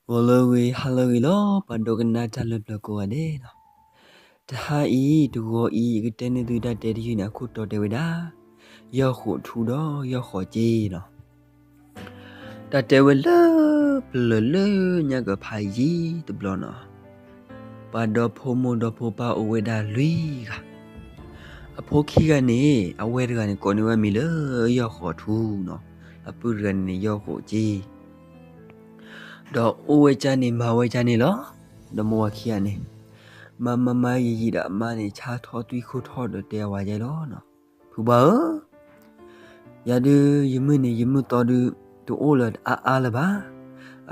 ဂီၤလၢအဂ့ၤ ဟါလၢအဂ့ၤလီၤ ပှၤဒိကနၣ်တၢ်လၢပျၢၤကိးဂၤဒဲးလီၤ. တဟါအံၤ တဂီၤအံၤ ယကတဲန့ၢ်သုတၢ်တဲတယုၢ်န့ၣ် အခိၣ်တီတဲဝဲဒၣ် ယီၢ်ဃိးထူဒီးယီၢ်ဃိးစ့လီၤ. တၢ်တဲဝဲလၢ ပျၢၤလၢညါကဖးယံၤတဘျီနီၤ, ပှၤဒီဖိမိၢ်ဒီဖိပၢ်အိၣ်ဝဲဒၣ်လွံၢ်ဂၤ, အဖိခံဂၤန့ၣ် အဝဲတဂၤန့ၣ် ကိးန့ၢ်ဝဲမံၤလၢယီၢ်ဃိးထူနီၤ, အပုၢ်တဂၤန့ၣ်န့ၣ် ယီၢ်ဃိးစ့ ဒီးအိၣ်ဝဲကၢ်န့ၣ် မၤဝဲကၢ်န့ၣ်လီၤ. ဒီးမိၢ်ဝၤခံဂၤန့ၣ် မၤမၤမၤယံာ်ယံာ်ဒီးအမါန့ၣ် ဆါထီၣ်သွံၣ်ခိၣ်ထီၣ်ဒီးတဲအဝၤယဲလီၤနီၤ, ဖုဘၣ်ဧၢ, ယၤဒုး ယမုၢ်နံၤယမုၢ်သီဒုး တအိၣ်လၢၤအါအါလၢၤဘၣ်.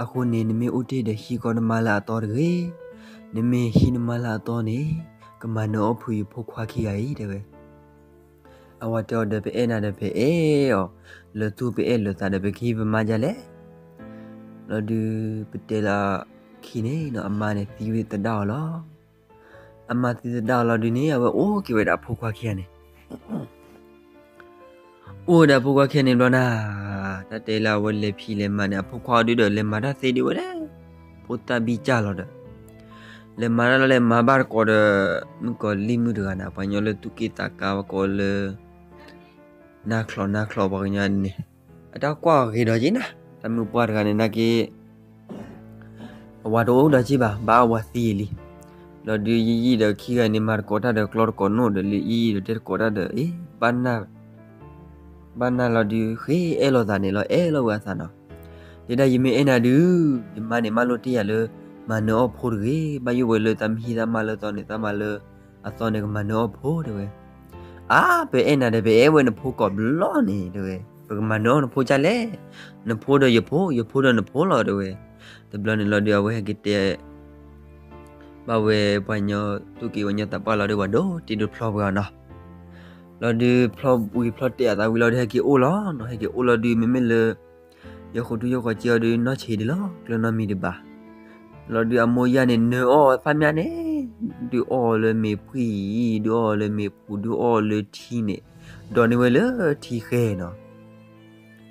အဃိန့ၣ် နမ့ၢ်အိၣ်တ့ၢ်ဒီးဟံးကီးနမါလၢအသီတဂ့ၤ. နမ့ၢ်ဟံးနမါလၢအသီန့ၣ် ကမၤနၢၤအီၣ်ဖုးယဖိခွါခံဂၤအံၤ တဲဝဲ. အဝၤတဲအီၤဒီး ပအဲၣ်နၤဒီးပအဲၣ်အီၤ, လၢသူၣ်ပအဲၣ်လၢၤသးဒီး ပကဟံးပမါဒ်လဲၣ်. လီၤဒုး ပတဲလၢခံန့ၣ်နီၤ အမါန့ၣ်သံဝဲသဒၣ်အီၤလီၤ. အမါသံသဒၣ်အီၤလီၤဒုးန့ၣ် အဝဲအိၣ်က့ၤဝဲဒၣ်အဖိခွါခံဂၤန့ၣ် အိၣ်ဝဲဒၣ်အဖိခွါခံဂၤန့ၣ်ဘျီနၤ, တၢ်တဲလၢအဝဲလဲၤဖံးလဲၤမၤန့ၣ် အဖိခွါအီၤဒုးဒီး လဲၤမၤတၢ်သ့ဒံးဝဲလဲၣ်. ဖိသၣ်ဘံၣ်ကၢ်လီၤဒီး လဲၤမၤတၢ်လီၤ လဲၤမၤဘၣ်တကိးဒီး မုၣ်ကီၤလံၢ်မုၣ်တဂၤန့ၣ် ပှၤကညီလၢသူၣ်က့ၣ်သးကါ ပှၤကိးလၢ နါချီးနါချီး ပှၤကညီန့ၣ် အတၢ်ကွၢ်အီၤဂ့ၤဒီးက့ၤနၤ, တၢ်မုၣ်ပှၢ်တဂၤန့ၣ် နာ်က့ အဝၤတအိၣ်ဒီးက့ၤဘၣ်, ဘၣ်အဝၤသံလံ. လီၤဒုး ယံာ်ယံာ်ဒီးခံဂၤန့ၣ် မၤတကိးတၢ်ဒီး ကျီတကိးနိၣ်ဒီး လၢယံာ်ယံာ်ဒီးတဲတကိးတၢ်ဒီး အ့ ဘၣ်နၢ်လီၤဒုး ဃ့အဲၣ်လိာ်သးန့ၣ်လီၤ အဲၣ်လိာ်ဝဲအသးနီၤ. တဲဒၣ် ယမ့ၢ်အဲၣ်နၤဒုး ယမါန့ၣ် မၢလိာ်တ့ၢ်ယၤလၢ မၤနၢၤအီၣ်ဖိတဂ့ၤ, ဘၣ်ယိၣ်ဝဲလၢသးမ့ၢ်ဟံးသးမါလၢအသီန့ၣ် သးမါလၢအသီန့ၣ် ကမၤနၢၤအီၣ်ဖိ တဲဝဲ. အါ ပအဲၣ်နၤဒီး ပအဲၣ်ဝဲနဖိကိးဘျီန့ၣ် တဲဝဲ, ပကမၤနၢၤအီၣ်နဖိဒ်လဲၣ်, နဖိဒီးယဖိ ယဖိဒီးနဖိလီၤ တဲဝဲ. တဘျီန့ၣ်လီၤဒုး အဝဲဟဲက့ၤတဲ ဘၣ်ဝဲပှၤကညီသူၣ်က့ၤဝဲညီသးပှၢ်လီၤဒုး ပှၤဒိးတ့ဒိးဖျီပှဲၤအီၤနီၤ. လီၤဒုး ဖျီဝံၤဖျီတဲအသးဝံၤလီၤဒုး ဟဲက့ၤအိၣ်လီၤနီၤ, ဟဲက့ၤအိၣ်လီၤဒုး မ့မ့ၢ်လၢ ယီၢ်ဃိးထူယီၢ်ဃိးစ့အီၤဒုး နီၢ်ဆံးဒံးလီၤ ကျၢၤနီတမံၤဒံးဘၣ်. လီၤဒုး အမိၢ်ယၢ်န့ၣ် နၢၤအီၣ်ဝဲဖးမးန့ၣ် ဒုးအီၣ်လၢမ့ၤဖှံၣ်, ဒုးအီၣ်လၢမ့ၤပူၤ, ဒုးအီၣ်လၢထံန့ၣ်, ဒိးန့ၢ်ဝဲလၢထံဃဲနီၤ.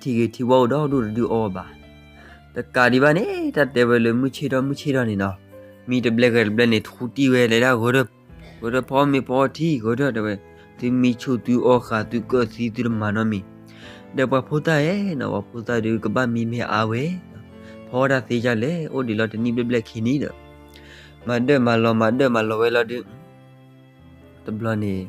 ထံဂ့ၤထံဝါအိၣ်ဒီဒူၣ်တဒုးအီၣ်ဘၣ်. တကးဒံးဘၣ်န့ၣ် တၢ်တဲဝဲလၢမုၢ်ဆ့ၣ်ထီၣ်မုၢ်ဆ့ၣ်ထီၣ်န့ၣ်နီၤ, မံတဘျဲၣ်ဂဲၤတဘျဲၣ်န့ၣ် ထူတံၢ်ဝဲလဲၤဒၣ်ဂဲၤထီၣ်, ဂဲၤထီၣ်ဖီမ့ၤဖီထံ ဂဲၤထီၣ်တဲဝဲ, သုမံဆူၣ်သုအီၣ်ဃာ်သုကၢၣ်သံသုတမၤနီတမံၤ, ဒီးပှၤဖိသၣ်ဧၢနီၤ, ပှၤဖိသၣ်ဒုးကဘၣ်မံမ့ၢ်အါဝဲ, ဖီတၢ်သ့ဒ်လဲၣ် အိၣ်ဒံးလီၤတနံၣ်ဘျဲၣ်ဘျဲၣ်ခံနံၣ်ဒီး မၤဒၢၣ်မၤလီၤ မၤဒၢၣ်မၤလီၤဝဲလီၤဒုး တဘျီန့ၣ်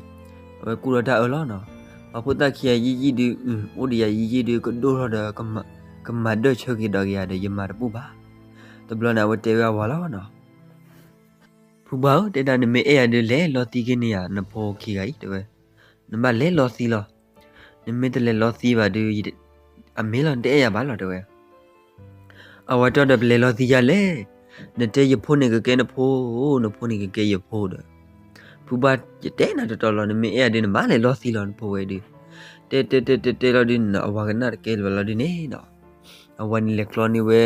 အဝဲကူၣ်ထီၣ်တၢ်အၢလီၤနီၤ. ပှၤဖိသၣ်ခံဂၤယံာ်ယံာ်ဒုး အိၣ်ဒီးယၤယံာ်ယံာ်ဒုး ကဒိၣ်ထီၣ်ဒီး ကမၤဒၢၣ်ဆၢက့ၤဒီးက့ၤယၤဒီး ယမၤတဘူၣ်ဘၣ်. တဘျီန့ၣ် အဝဲတဲဝဲအဝၤလီၤနီၤ, ဖုဘၣ်ဧၢ, တဲဒၣ်နမ့ၢ်အဲၣ်ယၤဒုး လဲၤလီၤသံက့ၤန့ၢ်ယၤ နဖိခံဂၤအံၤ တဲဝဲ, နဘၣ်လဲၤလီၤသံလီၤ. နမ့ၢ်တလဲၤလီၤသံဘၣ်ဒုး အမ့ၢ်လီၤ နတအဲၣ်ယၤဘၣ်လီၤ တဲဝဲ. အဝၤတဲဒီး ပလဲၤလီၤသံယၤလဲၣ်, နတဲယဖိန့ၣ်ကကဲနဖိ, နဖိန့ၣ်ကကဲယဖိဒီး, ဖုဘၣ်ယတဲနၤတတီလီၤ, နမ့ၢ်အဲၣ်ယၤဒုး နဘၣ်လဲၤလီၤသံလီၤ နဖိဝဲဒုး. တဲတဲတဲတဲတဲလီၤဒုး အဝၤကနၣ်တကဲလၢၤဘၣ်လီၤဒုးန့ၣ်နီၤ, အဝၤန့ၣ်လဲၤကျီန့ၢ်ဝဲ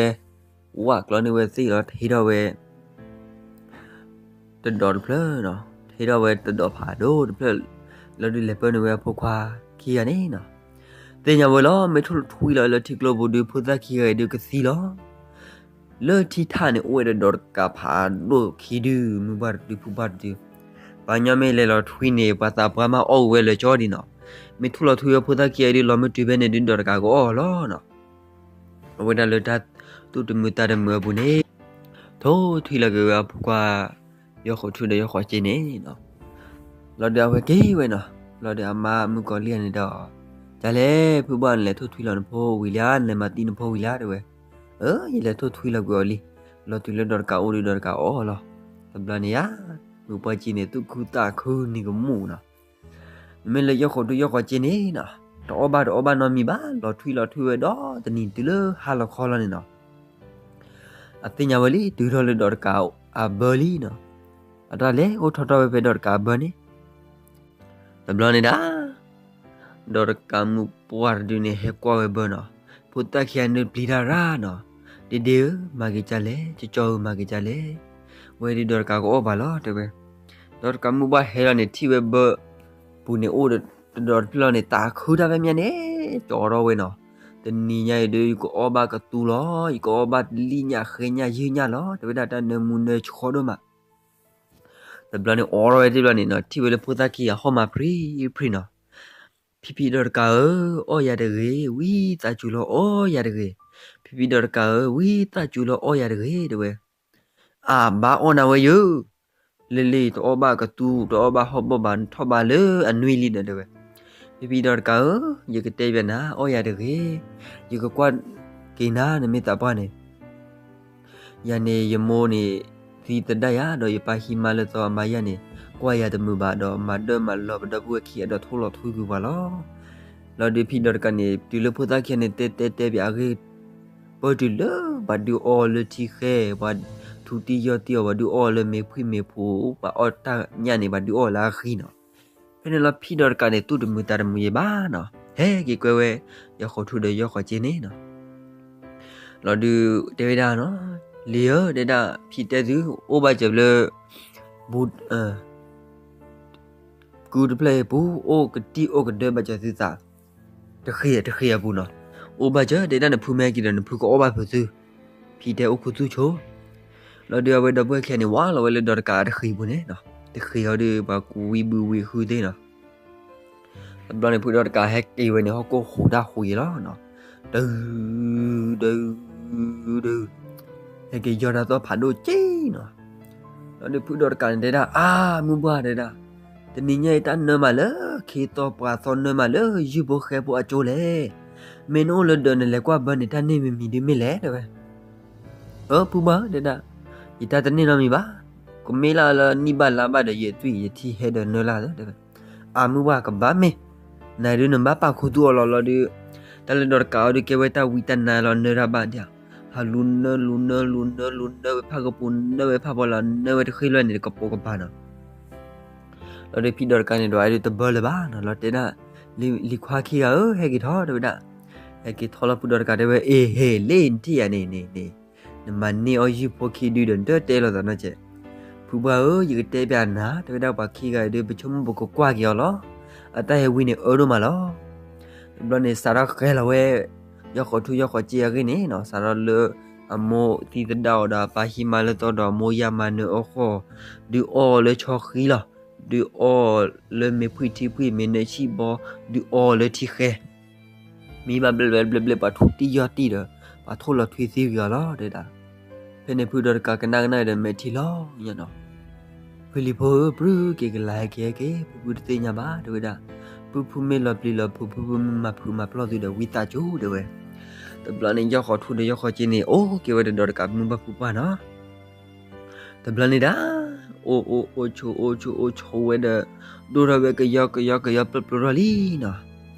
ဝၣ်ကျီန့ၢ်ဝဲသ့ၣ်လီၤ ထံထီၣ်ဝဲ တဒီးတဖျၢၣ်နီၤ, ထံထီၣ်ဝဲတဒီးဖးဒိၣ်တဖျၢၣ်, လီၤဒုးလဲၤပၢန့ၢ်ဝဲအဖိခွါခံဂၤန့ၣ်နီၤ, သ့ၣ်ညါဝဲလီၤ မ့ၢ်ထိၣ်လီၤထွံလီၤလၢထံကျိပူၤဒုး ဖိသၣ်ခံဂၤအံၤဒုးကသံလီၤ. လၢထံထၣ်န့ၣ် အိၣ်ဝဲဒီးဒီးတကးဖးဒိၣ်ခံဒု မုၢ်ပှၢ်တဒု ဖုဘၣ်တဒု, ပှၤကညီမ့ၢ်လဲၤလီၤထွံန့ၣ် ပှၤသးပှၢ်မးအီၣ်ဝဲလၢာ်ကၠီဒံးနီၤ, မ့ၢ်ထိၣ်လီၤထွံဝဲဖိသၣ်ခံဂၤအံၤဒုး လီၤမ့ၢ်တုၤဖဲန့ၣ်ဒုး ဒီးတကးကအီၣ်လီၤနီၤ. အဝဲဒၣ်လၢတၢ်သူၣ်တမုာ်သးတမုာ်အပူၤန့ၣ် ထိၣ်ထွံလီၤက့ၤဝဲအဖိခွါ ယီၢ်ဃိးထူဒီးယီၢ်ဃိးစ့န့ၣ်နီၤ, လီၤဒုးအဝဲက့ၤဝဲနီၤ, လီၤဒုးအမါမုၣ်ကီၤလံၢ်န့ၣ်ဒီး ကလဲၤ ဖုဘၣ်နလဲၤထိၣ်ထွံလီၤနဖိဝံၤလံဧါ, နလဲၤမၤသံနဖိဝံၤလံဧါ တဲဝဲ, အၢ ယလဲၤထိၣ်ထွံလီၤကွံာ်အီၤလံ, လီၤတုၤလၢဒီးတကးအိၣ်ဒုးဒီးတကးအီၣ်လီၤ. တဘျီန့ၣ်ဧါ မုၣ်ပှၢ်ကံန့ၣ် သူၣ်ခုသးခုန့ၣ်ကမူၣ်နီၤ မ့မ့ၢ်လၢယီၢ်ဃိးထူယီၢ်ဃိးစ့န့ၣ်နီၤ တအီၣ်ဘၣ်တအီၣ်ဘၣ်နီတမံၤဘၣ် လီၤထွံလီၤထွံဝဲဒီးတနံၤတုၤလၢဟါလီၤခီလီၤန့ၣ်နီၤ, အသ့ၣ်ညါဝဲလံ တုၤထီၣ်လၢဒီးတကးအဘၢလံနီၤ, အတၢ်လဲၤအိၣ်ထီၣ်ထီၣ်ဝဲဖဲဒီးတကးအဘၢန့ၣ် တဘျီန့ၣ်ဒၣ် ဒီးတကးမုၣ်ပှၢ်တဒုန့ၣ် ဟဲကွၢ်ဝဲဘၢနီၤ, ဖိသၣ်ခံဂၤန့ၣ်ပျံၤတၢ်ရၣ်နီၤ, ဒ့ဒ့ဧၢ မၤက့ၤကၢ်လဲၣ်, ကၠီကၠီဧၢ မၤက့ၤကၢ်လဲၣ်, ဝဲဒုးဒီးတကးကအီၣ်ဘၣ်လီၤ တဲဝဲ, ဒီးတကးမုၣ်ပှၢ်ဟဲလီၤန့ၣ် ထံၣ်ဝဲဘၢ ပူၤန့ၣ်အိၣ်တဒီးတဖျၢၣ်လီၤန့ၣ် သးခုတၢ်ဖဲမ့ၢ်န့ၣ် ကၠီထီၣ်ဝဲနီၤ, တနံၤညါအံၤဒီး ယကအီၣ်ဘၣ်ကသူလီၤ, ယကအီၣ်ဘၣ်လံၣ်ညၣ်ဃဲညၣ်ယုၢ်ညၣ်လီၤ, တဲဝဲဒၣ်တၢ်နၢမူနၢဆှီဒိၣ်မး. တဘျီန့ၣ် အိးထီၣ်ဝဲသ့ၣ်တဘျီန့ၣ်နီၤ, ထံၣ်ဝဲလၢဖိသၣ်ခံဂၤဟီၣ်မးပြံပြံနီၤ. ဖံဖံဒီးတကးဧၢ, အီၣ်ယၤတဂ့ၤ, ဝံသးစူၤလီၤအီၣ်ယၤတဂ့ၤ. ဖံဖံဒီးတကးဧၢ, ဝံသးစူၤလီၤအီၣ်ယၤတဂ့ၤ တဲဝဲ. အဘၣ်အီၣ်နၤဝဲယၢ, လ့လ့ တအီၣ်ဘၣ်ကသူ, တအီၣ်ဘၣ်ဟီၣ်ဘီၣ်ဘၣ်, ထီၣ်ဘးလၢအနွံလံဒီး တဲဝဲ. ဖံဖံဒီးတကးဧၢ, ယကတဲဘၣ်နၤ, အီၣ်ယၤတဂ့ၤ, ယကကွၢ်က့ၤနၤ နမ့ၢ်သးပှၢ်န့ၣ် ယၤန့ၣ် ယမိၢ်န့ၣ် သံသဒၣ်ယၤ, ဒီးယပၢ်ဟံးမါလၢသီအမါယၤန့ၣ် ကွၢ်ယၤတမုာ်ဘၣ်, ဒီးမၤဒၢမၤလီၤပဒီပုၢ်ဝဲၢ်ခံဂၤဒီးထိၣ်လီၤထွံကွံာ်ပှၤလီၤ. လီၤဒုးဖံဒီးတကးန့ၣ် တုၤလၢဖိသၣ်ခံဂၤန့ၣ် တဲတဲတဲပၠးအဂ့ၢ် ပၢၢ်တုၤလၢပှၤဒုးအီၣ်လၢထံဃဲ, ပှၤထူတံၢ်ယီၢ်တံၢ်အီၤ, ပှၤဒုးအီၣ်လၢမ့ၤဖှံမ့ၤဖိ, ပှၤအီၣ်တၢ်ညၣ်န့ၣ် ပှၤဒုးအီၣ်လၢအဃံနီၤ. ဖဲန့ၣ်လီၤ ဖံဒီးတကးန့ၣ် သူၣ်တမုာ်သးတမုာ်ယဲဘၣ်နီၤ, ဟဲက့ၤကွဲဝဲ ယီၢ်ဃီးထူဒီးယီၢ်ဃီးက့န့ၣ်နီၤ. လီၤဒုးတဲဝဲဒၣ်နီၤ, လံၤဧၢ, တဲဒၣ် ဖံတဲသု အိၣ်ဘၣ်စၢၤလၢ ဘူး ကုတဖျၢၣ်အံၤပူၤ အိၣ်ကတံၢ်အိၣ်ကဒၢဘၣ်စၢၤသုသး တဃ့တဃ့အပူၤနီၤ. အိၣ်ဘၣ်စၢၤ တဲဒၣ် နဖုမ့ၢ်ဟဲက့ၤဒီး နဖုကအီၣ်ဘၣ်ဖုးသု, ဖံတဲအိၣ်ခူသူၣ်ဆိ. လီၤဒုးအဝဲဒီပုၢ်ဝဲၢ်ခံဂၤန့ၣ် ဝါလီၤဝဲလၢဒီးတကးတဃ့ပူၤန့ၣ်နီၤ, တဃ့အီၤဒုး ပှၤကူဝံဘုဝံဃုသ့ၣ်နီၤ. တဘျီန့ၣ် ဖုဒီးတကးဟဲက့ၤဝဲန့ၣ် ဟီၣ်ကိၢ်ဟူးတၢ်ဟူးယဲလီၤနီၤ. ဒုး ဒုး ဒုး ဟဲက့ၤယီၢ်တၢ်သီၣ်ဖးဒိၣ်က့နီၤ. လီၤဒုးဖုဒီးတကးန့ၣ်တဲဒၣ် အါ မုၢ်ပှၢ်တဲဒၣ်, တနံၤညါအံၤတၢ်နၢမးလၢ ခ့သီပှၤသီနၢမးလၢ ယုၢ်ဖိဃဲဖိအကၠိလဲၣ်. မ့ၢ်နအိၣ်လၢဒၢးနလဲၤကွၢ်ဘၢန့ၣ် တၢ်န့ၢ်မံၤမံၤဒုးမ့ၢ်လဲၣ် တဲဝဲ. အၢ ဖုပှၢ်ဧၢ တဲဒၣ်, ယတၢ်တန့ၢ်နီတမံၤဘၣ်. ကမ့ၢ်လၢလၢနံၣ်ဘၣ်လါဘၣ်ဒီး ယသွံၣ်ယထံဟဲဒီးနၢလၢ်လၢ တဲဝဲ. အၢ မုၢ်ပှၢ်ကဘၣ်မ့ၢ်, နၤဒုးနဘၣ်ပာ်ခူသူၣ်အီၤလီၤလီၤဒုး, တၢ်လၢဒီးတကးအီၤဒုးကဲဝဲတၢ်ဝံတၢ်နါလီၤ နၢတၢ်ဘၣ်ဒၣ်, ဟးလူၤနၢလူၤနၢလူၤနၢလူၤနၢဝဲဖးကပူၤ နၢဝဲဖးဖီလာ် နၢဝဲတဃ့လွဲၢ်န့ၣ် တကပိာ်ကပၤနီၤ. လီၤဒုးဖံဒီးတကးန့ၣ်ဒီး အဲၣ်ဒုးတဘၢလၢၤဘၣ်နီၤ, လီၤတဲဒၣ်, လံၤခွါခံဂၤဧၢ ဟဲက့ၤထီၣ် တဲဝဲဒၣ်. ဟဲက့ၤထီၣ်လီၤ ဖုဒီးတကးတဲဝဲ အ့ ဟ့ၣ် လ့ၣ်နထံၣ်ယၤန့ၣ်န့ၣ်န့ၣ်, နမၤန့ၢ်အီၣ်ယုၢ်ဖိခံဒုဒီး နတတဲလိာ်သးနီတစဲး. ဖုပှၢ်ဧၢ ယကတဲပၠးနၤ တဲဝဲဒၣ် ပှၤခံဂၤအံၤဒုး ပဆိကမိၣ်ပကကွၢ်က့ၤအီၤလီၤ. အတၢ်ဟဲဝံန့ၣ်အၢဒိၣ်မးလီၤ. တဘျီန့ၣ် စးထီၣ်ဃဲလီၤဝဲ ယီၢ်ဃီးထူယီၢ်ဃီးစ့အဂ့ၢ်န့ၣ်နီၤ, စးထီၣ်လၢအမိၢ်သံသဒၣ်အီၤဒီး အပၢ်ဟံးမါလၢသီဒီး အမိၢ်ယၢ်မၤနၢၤအီၣ်ဃီၣ်, ဒုးအီၣ်လၢဆီဃံလီၤ, ဒုးအီၣ်လၢမ့ၤဖှံထံဖှံ မ့ၤနၢဆံၣ်ဘီ, ဒုးအီၣ်လၢထံဃဲ မ့ၢ်ဘၣ်ဘျဲၣ်ဘျဲၣ်ဘျဲၣ်ဘျဲၣ် ပှၤထူတံၢ်ယီၢ်တံၢ်ဒီး ပှၤထိၣ်လီၤထွံသံဂ့ၤအီၤလီၤ တဲဒၣ်. ဖဲန့ၣ်ဖုဒီးတကးကနၣ်ကနၣ်ဒီး မဲာ်ထံလီၤညါနီၤ. ဖုလံၤဖိဧၢ ပြုၢ်က့ၤကလၤဟဲက့ၤဟဲက့ၤ ဖုဖုတသ့ၣ်ညါဘၣ် တဲဝဲဒၣ်. ဖုဖုမ့ၢ်လီၤပျံၤလီၤဖုး ဖုဖုမ့ၢ်မၤဖုးမၤပျီၢ်သုဒီး ဝံသးစူၤ တဲဝဲ. တဘျီန့ၣ် ယီၢ်ဃီးထူဒီးယီၢ်ဃီးစ့န့ၣ် အိၣ်က့ၤဝဲဒီးဒီးတကးမုၢ်ဘၣ်ဖုပှၢ်နီၤ. တဘျီန့ၣ်ဒၣ် အိၣ်အိၣ်အိၣ်ဆိးအိၣ်ဆိးအိၣ်ဆိးဝဲဒီး ဒိၣ်ထီၣ်ဝဲကယီကယီကယီပျီပျီထီၣ်လံနီၤ.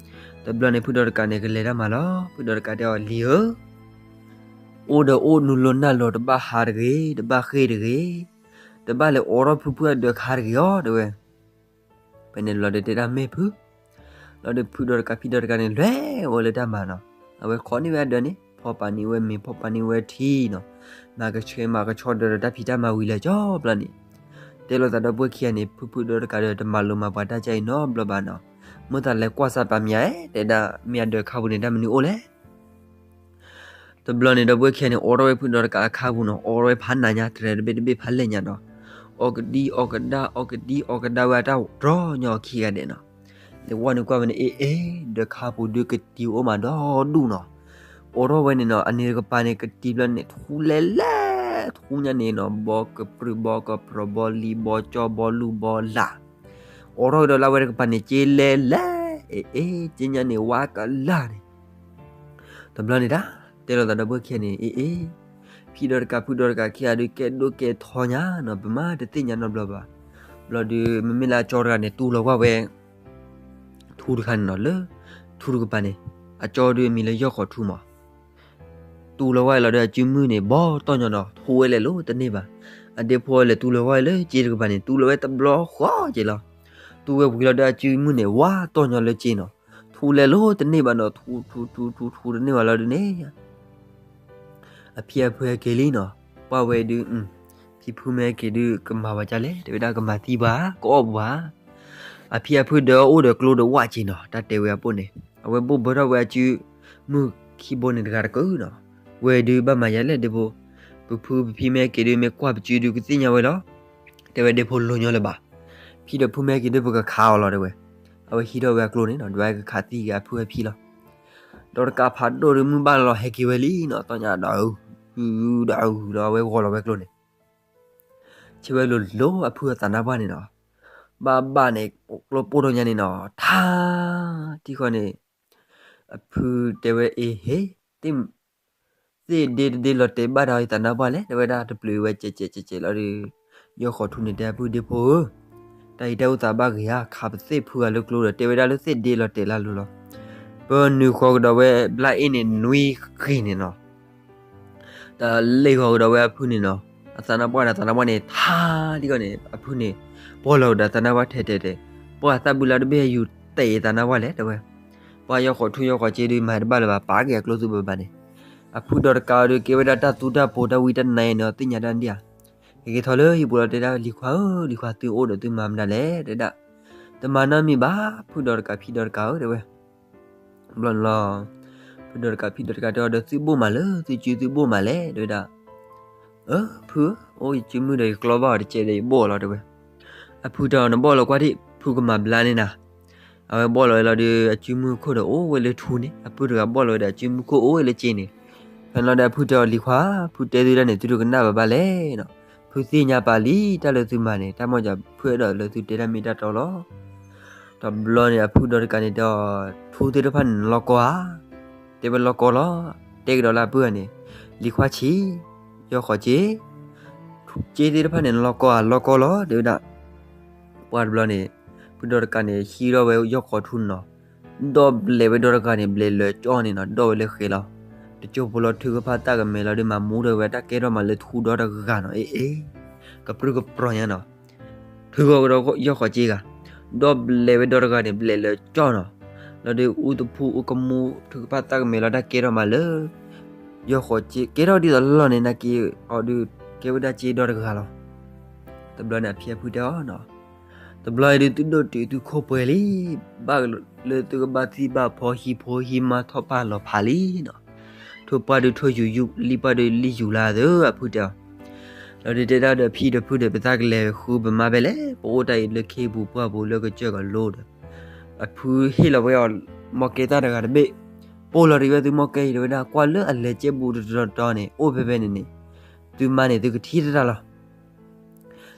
တဘျီန့ၣ် ဖုဒီးတကးန့ၣ် ကလဲၤတၢ်မၤလီၤ. ဖုဒီးတကးတဲအီၤ လံၤဧၢ, အိၣ်ဒီးအိၣ်နုာ်လီၤနၢ်လီၤ တဘၣ်ဟးတဂ့ၤ တဘၣ်ဃ့ၢ်တဂ့ၤ, တဘၣ်လဲၤအိးထီၣ်ဖုဖုအဒၢးခါတဂ့ၤအီၤ တဲဝဲ. ဖဲန့ၣ်လီၤဒီးတဲဒၣ် မ့ၢ်ဖု လီၤဒီးဖုဒီးတကးဖံဒီးတကးန့ၣ် လဲၤဝဲလၢတၢ်မၤနီၤ. အဝဲခိးန့ၢ်ဝဲအဒၢးန့ၣ် ဖီပာ်န့ၢ်ဝဲမ့ၤ ဖီပာ်န့ၢ်ဝဲထံနီၤ. မၤကဆှဲမၤကဆှီဒီးတၢ်ဖံးတၢ်မၤဝံၤလၢကၠီဘျီန့ၣ် တဲလိာ်သးဒီပုၢ်ဝဲၢ်ခံဂၤန့ၣ် ဖုဖုဒီးတကးဒီး တမၤလိာ်မၤပှၤတၢ်ကၢ်အံၤနီတဘျီဘၣ်နီၤ. မ့ၢ်သးလဲၤကွၢ်စၢ်ပာ်မၠး တဲဒၣ် မ့ၢ်အဒၢးခါပူၤန့ၣ် တၢ်မနုၤအိၣ်လဲၣ်. တဘျီန့ၣ် ဒီပုၢ်ဝဲၢ်ခံဂၤန့ၣ် အိးထီၣ်ဝဲဖုဒီးတကးအခါပူၤနီၤ, အိးထီၣ်ဝဲဖးနးညါ တရဲတဘ့ၣ်တဘ့ၣ်ဖးလဲၢ်ညါဒီး အီၣ်ကဒံအီၣ်ကဒါ အီၣ်ကဒံအီၣ်ကဒါဝဲအတၢ်တြီညီခံဂၤဒဲးနီၤ. လဲၤဝီန့ၣ်ကွၢ်ဝဲန့ၣ် အ့ၣ်အ့ၣ် ဒၢးခါပူၤဒုးကတံၤအိၣ်မးဒီဒူၣ်နီၤ. အိးထီၣ်ဝဲန့ၣ်နီၤ အန့ၣ်တကပၤန့ၣ် ကတံၤဘျီန့ၣ် ထူလဲၤလဲၤ ထူညါန့ၣ်နီၤ ဘီကပြုၢ်ဘီကပြီၤဘီလံၤဘီကၠီဘီလူၢ်ဘီလၢ် အိးထီၣ်ကဒီးလၢအဝဲတကပၤန့ၣ် က့လဲၤလဲၤ အ့ၣ်အ့ၣ် က့ညါန့ၣ် ဝါကလၢ်န့ၣ် တဘျီန့ၣ်ဒၣ် တဲလိာ်သးဒီပုၢ်ဝဲၢ်ခံဂၤန့ၣ် အ့ၣ်အ့ၣ် ဖံဒီးတကးဖုဒီးတကးခံဂၤဒုး ကဲဒိၣ်ကဲထီညါနီၤ ပမၤတသ့ၣ်ညါနီတဘျီဘၣ်. ဘျီဒုး မ့မ့ၢ်လၢအကၠီတဂၤန့ၣ် တူၢ်လီၤကွၢ်ဝဲ ထူတခါန့ၣ်နီၤ လၢ ထူတကပၤန့ၣ် အကၠီဒုးအမံၤလၢယီၢ်ဃီးထူမး တူၢ်လီၤဝဲလီၤဒီးအစုမုၢ်န့ၣ် ဘီတီၢ်ညီနီၤ ထူဝဲလဲၤလိာ်တန့ၢ်ဘၣ်. အဒ့ဖိလဲၤတူၢ်လီၤဝဲလၢကၠ့တကပၤန့ၣ် တူၢ်လီၤဝဲတဘျီဃီက့ၤလီၤ. တူၢ်ဝဲဝံၤလီၤဒီးအစုမုၢ်န့ၣ် ဝါတီၢ်ညီလၢကၠ့နီၤ ထူလဲၤလိာ်တန့ၢ်ဘၣ်နီၤ ထူထူထူထူထူတန့ၢ်ဘၣ်လီၤဒုးန့ၣ် အဖံအဖုဟဲက့ၤလံနီၤ ပှၢ်ဝဲဒုး ဖံဖုမ့ၢ်ဟဲက့ၤဒုး ကမၤဝဲဒ်လဲၣ် တဲဝဲဒၣ် ကမၤသံပှၤ ကအီၣ်ပှၤ အဖံအဖုဒီးအိၣ်ဒီးကျိဒီးဝၣ်က့ၤနီၤ တၢ်တဲဝဲအပိၢ်န့ၣ် အဝဲဘိၣ်ဘၢထီၣ်ဝဲအစုမုၢ် ခံဘိန့ၣ်တဂၤတကၢနီၤ. ဝဲဒုးဘၣ်မၤယၤလဲၣ်ဒ့ဖိ, ပဖုပဖံမ့ၢ်ဟဲက့ၤဒုး မ့ၢ်ကွၢ်ပစုဒုးကသ့ၣ်ညါဝဲလီၤ. တဲဝဲဒ့ဖိလိၤညီလၢၤဘၣ်. ဖံဒီးဖုမ့ၢ်ဟဲက့ၤဒုး ပကခးအီၤလီၤ တဲဝဲ. အဝဲဟံးထီၣ်ဝဲအကျိန့ၣ်နီၤ, ဒွးကခးသံက့ၤအဖုအဖံလီၤ. ဒီးတကးဖးဒိၣ်ဒီး မုၢ်ဘၣ်လီၤဟဲက့ၤဝဲလံနီၤ, သီညါဒီး အုး ဒီးအုးဒီး အဝဲဂီၤလီၤဝဲကျိန့ၣ် ဆ့ဝဲလိၤလိၤ အဖုအသးနါပှၢ်န့ၣ်နီၤ. ဘၣ်ဘၣ်န့ၣ် ကျိပိၢ်ထီၣ်ညါန့ၣ်နီၤ, ထါ ထံဃီန့ၣ် အဖုတဲဝဲ အ့ဟ့ သ့ၣ်ဒ့တဒ့လီၤတဲာ်ဘၣ်ဒီးယသးနါပှၢ်လဲၣ်, တဲဝဲဒၣ်တပျုာ်ဝဲကဲးကဲးကဲးကဲးလီၤဒီး ယီၢ်ဃီးထူန့ၣ်တဲအဖု ဒ့ဖိဧၢ, တၢ်အံၤတၢ်အိၣ်သးဘၣ်ဂ့ၤဧါ, ခးပသ့ၣ်ဖုဂၤလၢကျိဒီး တဲဝဲဒၣ်လၢသ့ၣ်ဒ့လီၤတဲာ်လၢအလိၤလီၤ. ပနုာ်ဃီၤကဒီးဝဲဘျါအ့ၣ်န့ၣ် နွံဃ့န့ၣ်နီၤ. တၢ်လ့ၢ်ဃီၤကဒီးဝဲအဖုန့ၣ်နီၤ, အသးနါပှၢ်ဒီးသးနါပှၢ်န့ၣ် ထါ ထံဃီန့ၣ် အဖုန့ၣ် ပှီၢ်လီၤကဒီးသးနါပှၢ်ထဲထဲထဲ, ပှၤသးဘုလါတဘ့ၣ်ယူၤတဲာ်သးနါပှၢ်လဲၣ် တဲဝဲ. ပှၤယီၢ်ဃီးထူယီၢ်ဃီးက့ဒုး မၤတဘၣ်လၢၤဘၣ်, ပာ်က့ၤအကျိသုဘၣ်ဘၣ်န့ၣ်, အဖုဒီးတကးအီၤဒုး ကဲဝဲဒၣ်တၢ်သူတၢ်ပိၤတၢ်ဝံတၢ်နါအံၤန့ၣ် သ့ၣ်ညါတၢ်ဒံးဧါ. ဟဲက့ၤထီၣ်လၢဟံၣ်ပူၤလီၤ တဲဒၣ် လံၤခွါဧၢ, လံၤခွါသုအိၣ်ဒီးသုမၤမနုၤလဲၣ် တဲဒၣ်. တမၤနီတမံၤဘၣ် ဖုဒီးတကးဖံဒီးတကးဧၢ တဲဝဲ. ဘျီန့ၣ်လီၤ ဖုဒီးတကးဖံဒီးတကးတဲအီၤဒီး သုဘိၣ်မးလၢသုစုသုဘိၣ်မးလဲၣ် တဲဝဲဒၣ်. အၢ ဖုဧၢ, အိၣ်ယစုမုၢ်ဒီးယကျီဘၣ်အီၤတကဲဒီးယဘိၣ်အီၤလီၤ တဲဝဲ. အဖုတဲအီၤ နဘိၣ်လီၤကွၢ်ဒံး ဖုကမၤဘျါန့ၢ်နၤ. အဝဲဘိၣ်လီၤဝဲလီၤဒုး အစုမုၢ်ခိၣ်ဒီးအိၣ်ဝဲလၢထူန့ၣ်, အဖုတဂၤဘိၣ်လီၤဝဲဒီးအစုမုၢ်ခိၣ်အိၣ်ဝဲလၢက့န့ၣ်. ဖဲန့ၣ်လီၤဒီးအဖုတဲအီၤ လံၤခွါ, ဖုတဲသုဒၣ်န့ၣ် သုတကနၣ်ဘၣ်ဘၣ်လဲၣ်နီၤ. ဖုသ့ၣ်ညါပာ်လံတၢ်လၢသုမၤန့ၣ်, တၢ်မ့ၢ်ကဖုအဲၣ်ဒိးလၢသုတဲတၢ်မ့ၢ်တၢ်တီလီၤ. တဘျီန့ၣ် အဖုဒီးတကးန့ၣ်တဲအီၤ ထူသ့ၣ်တဖၣ်န့ၣ် နလီၢ်ကီဧါ. တဲဝဲလီၢ်ကီလီၤ. တဲကဒီးလၢအပုၢ်န့ၣ်, လံၤခွါဆံး, ယီၢ်ဃီးက့, က့သ့ၣ်တဖၣ်န့ၣ် နလီၢ်ကီဧါ, လီၢ်ကီလီၤ တဲဝဲဒၣ်. ပှၤတဘျီန့ၣ် ဖုဒီးတကးန့ၣ် ဟံးထီၣ်ဝဲယီၢ်ဃီးထူန့ၣ်နီၤ, ဒီးဘျဲးဝဲဒီးတဂၤန့ၣ် ဘျဲးလၢာ်ကၠီန့ၣ်နီၤ, ဒီးဝဲလၢဃဲလီၤ. တကၠိဖိလီၤ ထုကဖၣ်သၣ်ကမဲာ်လီၤဒုး မၤမူထီၣ်ဝဲတၢ်ကဲထီၣ်မးလၢထူဒီတဂၤနီၤ, အ့ၣ်အ့ၣ်, ကပြုၢ်ကပြီၤညါနီၤ. ထုဂီၤကဒီးယီၢ်ဃီးက့ဂၤ, ဒီးဘျဲးဝဲဒီးတဂၤန့ၣ် ဘျဲးလၢာ်ကၠီနီၤ, လီၤဒုးအူသဖူအူကမူ ထုကဖၣ်သၣ်ကမဲာ်လီၤတၢ်ကဲထီၣ်မးလၢ ယီၢ်ဃီးက့, ကဲထီၣ်ဒ်သိးလီၢ်န့ၣ် နာ်က့ၤအီၤဒုး ကဲဝဲဒၣ်က့ဒီတဂၤလီၤ. တဘျီန့ၣ် အဖံအဖုတဲအီၤနီၤ, တဘျီအံၤဒုး သုဒိၣ်တုာ်သုခိၣ်ပှဲၤလံ, ဘၣ်လၢသုကဘၣ်သံဘၣ်ဖီဟံၣ်ဖိဟံးမါထီၣ်ပၢ်လီၤဖးလံနီၤ. ထိၣ်ပှၢ်ဒုးထိၣ်ယူၤယူၤ, လံၣ်ပှၢ်ဒုးလံၣ်ယူၤလါသၢ, အဖုတဲအီၤ. လီၤဒုးတဲဒၣ်ဒီး ဖံဒီးဖုဒီး ပသးကလဲၤဃုပမါဖဲလဲၣ်, ပအိၣ်တၢ်အံၤလၢခ့ပူၤပှၢ်ပူၤ လၢကစၢၢ်ကလိဒီး အဖုဟ့ၣ်လီၤဝဲအီၤ မီၢ်ကဲတၢ်တဂၤတဘ့ၣ်, ပိၢ်လီၤရံးဝဲသုမီၢ်ကဲအံၤ တဲဝဲဒၣ်, ကွၢ်လၢအလဲၤကဲဘူးတတီၤတီၤန့ၣ် အိၣ်ဖဲဖဲန့ၣ်န့ၣ်, သုမါန့ၣ် သုကထံၣ်တၢ်လီၤ.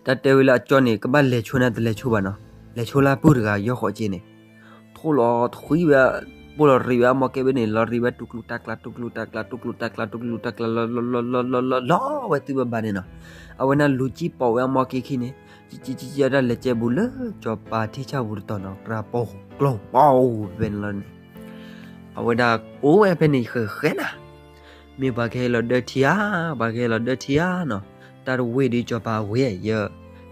တၢ်တဲဝဲလၢအကၠီန့ၣ် ကဘၣ်လဲၤဆိနၤ တလဲၤဆိဘၣ်နီၤ, လဲၤဆိလၢအပုၢ်တဂၤ ယီၢ်ဃီးက့န့ၣ်, ထိၣ်လီၤထွံဝဲ, ပိၢ်လီၤရံးဝဲအမီၢ်ကဲဘ့ၣ်န့ၣ် လီၤရံးဝဲတူၢ်ကျူတၢ်ကျါ တူၢ်ကျူတၢ်ကျါ တူၢ်ကျူတၢ်ကျါ တူၢ်ကျူတၢ်ကျါ လီၤလီၤလီၤလီၤလီၤလီၤလီၤဝဲသုဘၣ်ဘၣ်န့ၣ်နီၤ. အဝဲန့ၣ်လူၤကံၣ်ပိာ်ဝဲအမီၢ်ကဲခံန့ၣ်, ကံကံကံကံအတၢ်လဲၤကဲဘူးလၢစီၤပၤထံဆၣ်ပူၤတတီၤနီၤ, ကြၢးပိာ်ကျီၢ်ပိာ်ဝဲဖဲန့ၣ်လီၤန့ၣ်, အဝဲဒၣ်အိၣ်ဝဲဖဲန့ၣ်ဃဲဃဲနၤ မ့ၢ်ပှၤကဟဲလီၤဒၢထံဧါ, ပှၤကဟဲလီၤဒၢထံဧါနီၤ, တၢ်တဝ့ၢ်ဒုးစီၤပၤအဝ့ၢ်ယဲ,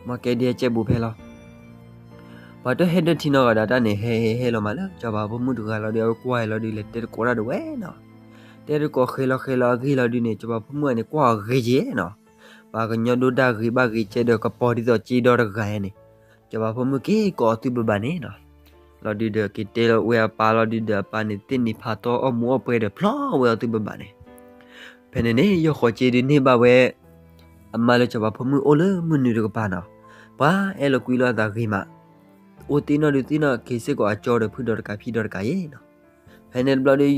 မီၢ်ကဲဒုးဟဲကဲဘူးဖဲလီၤ. ပှၤတဟဲဒၢထံနီတဂၤဒီး တၢ်န့ၣ်ဟဲဟဲဟဲလီၤမးလၢ စီၤပၤဖိမုၣ်တဂၤလီၤဒီး အဝဲကွၢ်လီၤဒုး လဲၤတဲတကိးတၢ်ဒၣ်ဝဲနီၤ, တဲတကိးဃဲလီၤဃဲလီၤအဂ့ၢ်လီၤဒုးန့ၣ် စီၤပၤဖိမုၣ်န့ၣ် ကွၢ်အီၤဂ့ၤကဲနီၤ, ပှၤကညီဒိၣ်တၢ်ဂ့ၤဘၣ်ဂ့ၤကဲဒီး ကပီၤဒ်သိးက့ဒီတဂၤန့ၣ်, စီၤပၤဖိမုၣ်က့ၤကိးအီၤသုဘၣ်ဘၣ်န့ၣ်နီၤ. လီၤဒုးဒီးက့ၤတဲလီၤဝဲအပၢ်လီၤဒုးဒီး အပၢ်န့ၣ်သ့ၣ်နံၤဖးထီအီၣ်မူအီၣ်ပှဲၤဒီး ဖျီဝဲအီၤသုဘၣ်ဘၣ်န့ၣ်. ဖဲန့ၣ်န့ၣ် ယီၢ်ဃီးက့ဒုးန့ၢ်ဘၣ်ဝဲ အမါလၢစီၤပၤဖိမုၣ်အိၣ်လၢမုၢ်နုာ်တကပၤနီၤ, ပှၤအဲၣ်လီၤကွံလီၤအသးဂ့ၤမး, အိၣ်သ့ၣ်နီၣ်ဒုးသ့ၣ်နီၣ်က့ၤစ့ၢ်ကီးအကၠီဒီးဖုဒီးတကးဖံဒီးတကးယဲနီၤ. ဖဲန့ၣ်တဘျီဒီး